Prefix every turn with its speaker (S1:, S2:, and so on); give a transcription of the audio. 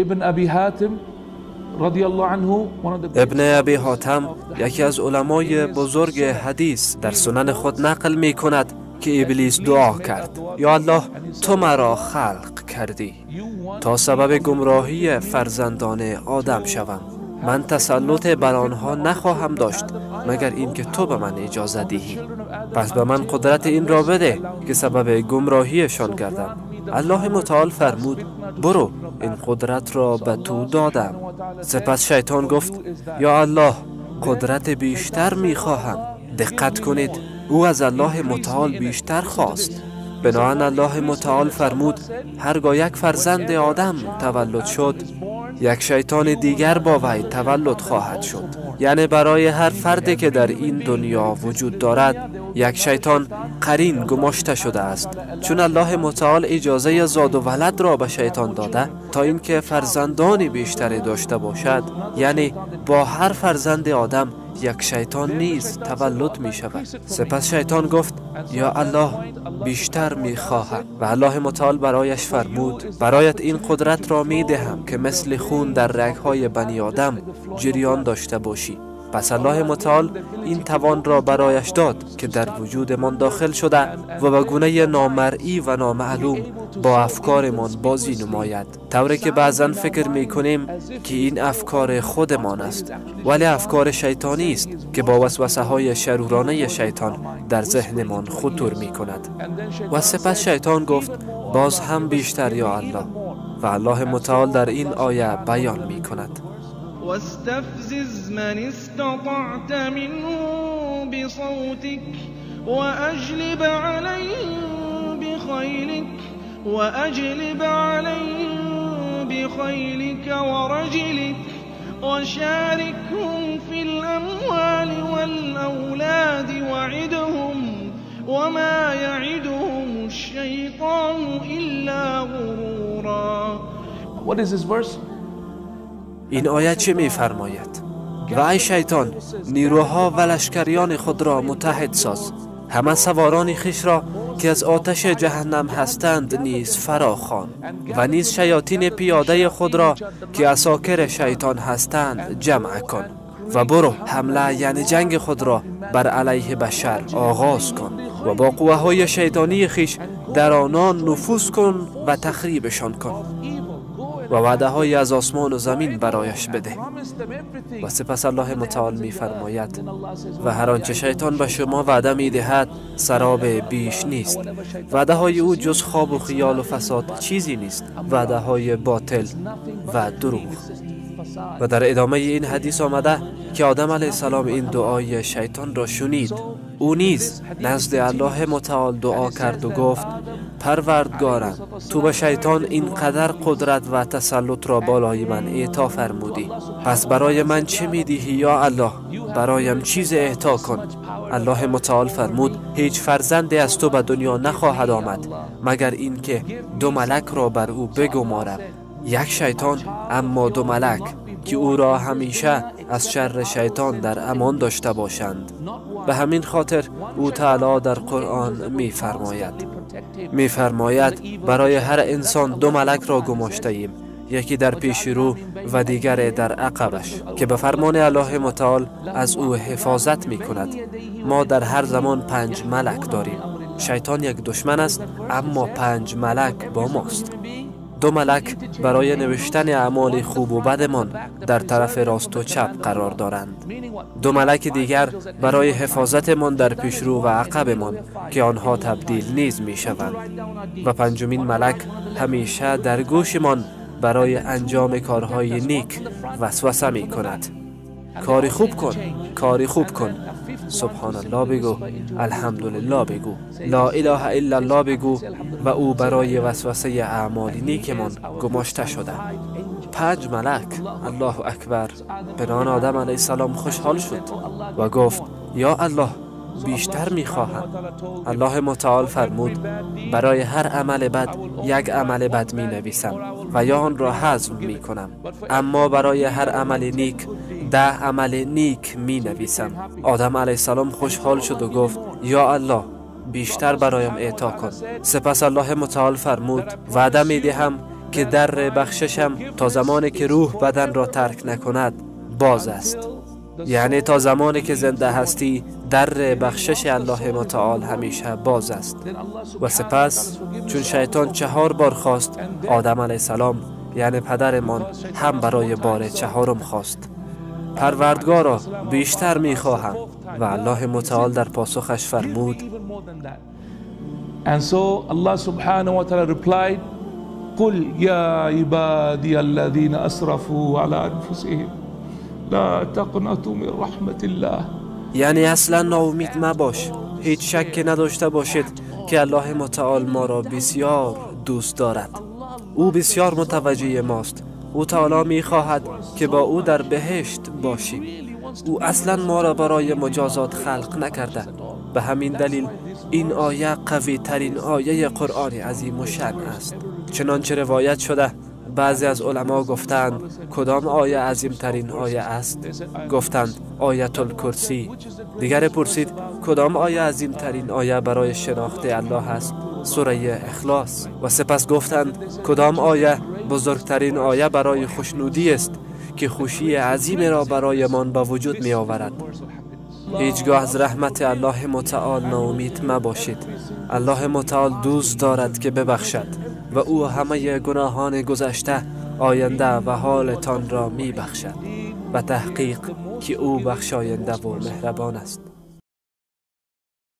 S1: ابن ابی حاتم رضی الله عنه،
S2: ابن ابی حاتم یکی از علمای بزرگ حدیث در سنن خود نقل می کند که ابلیس دعا کرد: یا الله، تو مرا خلق کردی تا سبب گمراهی فرزندان آدم شوم. من تسلط بر آنها نخواهم داشت مگر اینکه تو به من اجازه دهی. پس به من قدرت این را بده که سبب گمراهیشان گردم. الله متعال فرمود: برو، این قدرت را به تو دادم. سپس شیطان گفت: یا الله، قدرت بیشتر میخواهم. دقت کنید، او از الله متعال بیشتر خواست. بنابراین الله متعال فرمود: هرگاه یک فرزند آدم تولد شد، یک شیطان دیگر با وی تولد خواهد شد. یعنی برای هر فردی که در این دنیا وجود دارد یک شیطان قرین گماشته شده است، چون الله متعال اجازه زاد و ولد را به شیطان داده تا اینکه فرزندان بیشتری داشته باشد. یعنی با هر فرزند آدم یک شیطان نیز تولد می شود. سپس شیطان گفت: یا الله، بیشتر می خواهم. و الله متعال برایش فرمود: برایت این قدرت را می دهم که مثل خون در رگهای بنی آدم جریان داشته باشی. پس الله متعال این توان را برایش داد که در وجودمان داخل شده و به گونه نامرئی و نامعلوم با افکارمان بازی نماید، طوری که بعضا فکر میکنیم که این افکار خودمان است، ولی افکار شیطانی است که با وسوسه های شرورانه شیطان در ذهنمان خطور میکند. و سپس شیطان گفت: باز هم بیشتر یا الله. و الله متعال در این آیه بیان میکند:
S3: واستفزز من استطعت منهم بصوتك وأجلب عليهم بخيلك وأجلب عليهم بخيلك ورجلك وشاركهم في الأموال والأولاد وعدهم وما يعدهم الشيطان إلا غرورا.
S1: What is this verse?
S2: این آیه چه می‌فرماید؟ و ای شیطان، نیروها و لشکریان خود را متحد ساز، همه سواران خویش را که از آتش جهنم هستند نیز فراخوان، و نیز شیاطین پیاده خود را که عساکر شیطان هستند جمع کن، و برو حمله یعنی جنگ خود را بر علیه بشر آغاز کن و با قوه های شیطانی خویش در آنان نفوذ کن و تخریبشان کن و وعده های از آسمان و زمین برایش بده. و سپس الله متعال می فرماید: و هر آنچه شیطان به شما وعده می دهد سراب بیش نیست. وعده های او جز خواب و خیال و فساد چیزی نیست، وعده های باطل و دروغ. و در ادامه این حدیث آمده که آدم علیه السلام این دعای شیطان را شنید. او نیز نزد الله متعال دعا کرد و گفت: پروردگارم، تو به شیطان اینقدر قدرت و تسلط را بالای من اعطا فرمودی، پس برای من چه میدهی یا الله؟ برایم چیز اعطا کن. الله متعال فرمود: هیچ فرزندی از تو به دنیا نخواهد آمد مگر اینکه دو ملک را بر او بگمارم، یک شیطان اما دو ملک که او را همیشه از شر شیطان در امان داشته باشند. به همین خاطر او تعالی در قرآن می فرماید برای هر انسان دو ملک را گماشته ایم، یکی در پیش رو و دیگر در عقبش، که به فرمان الله متعال از او حفاظت می کند. ما در هر زمان 5 ملک داریم. شیطان یک دشمن است، اما 5 ملک با ماست. 2 ملک برای نوشتن اعمال خوب و بدمان در طرف راست و چپ قرار دارند. 2 ملک دیگر برای حفاظتمان در پیشرو و عقبمان که آنها تبدیل نیز می شوند. و 5مین ملک همیشه در گوشمان برای انجام کارهای نیک وسوسه می کند. کاری خوب کن، کاری خوب کن، سبحان الله بگو، الحمدلله بگو، لا اله الا الله بگو، و او برای وسوسه اعمال نیکمان گماشته شده. 5 ملک. الله اکبر. بنان آدم علیه السلام خوشحال شد و گفت: یا الله، بیشتر میخواهم. الله متعال فرمود: برای هر عمل بد یک عمل بد می نویسم و یا آن را حذف می کنم، اما برای هر عمل نیک 10 عمل نیک می نویسم. آدم علیه السلام خوشحال شد و گفت: یا الله، بیشتر برایم اعطا کن. سپس الله متعال فرمود: وعده می دهم که در بخششم تا زمانی که روح بدن را ترک نکند باز است. یعنی تا زمانی که زنده هستی در بخشش الله متعال همیشه باز است. و سپس چون شیطان 4 بار خواست، آدم علیه السلام یعنی پدرمان هم برای بار 4 خواست: پروردگارا بیشتر می خواهم. و الله متعال در پاسخش فرمود:
S1: And so Allah subhanahu wa ta'ala replied, قل يا عبادي الذين أسرفوا على أنفسهم لا تقنطوا من رحمة الله.
S2: یعنی اصلا ناامید مباش، هیچ شکی نداشته باشید که الله متعال ما را بسیار دوست دارد. او بسیار متوجه ماست. او تعالی می خواهد که با او در بهشت باشیم. او اصلا ما را برای مجازات خلق نکرده. به همین دلیل این آیه قوی ترین آیه قرآن عظیم الشأن است. چنانچه روایت شده بعضی از علما گفتند کدام آیه عظیم ترین آیه است؟ گفتند آیت الکرسی. دیگر پرسید کدام آیه عظیم ترین آیه برای شناخت الله است؟ سوره اخلاص. و سپس گفتند کدام آیه بزرگترین آیه برای خوشنودی است که خوشی عظیم را برایمان به وجود می آورد؟ هیچگاه از رحمت الله متعال ناامید مباشید. الله متعال دوست دارد که ببخشد و او همه گناهان گذشته، آینده و حالتان را می بخشد و تحقیق که او بخشاینده و مهربان است.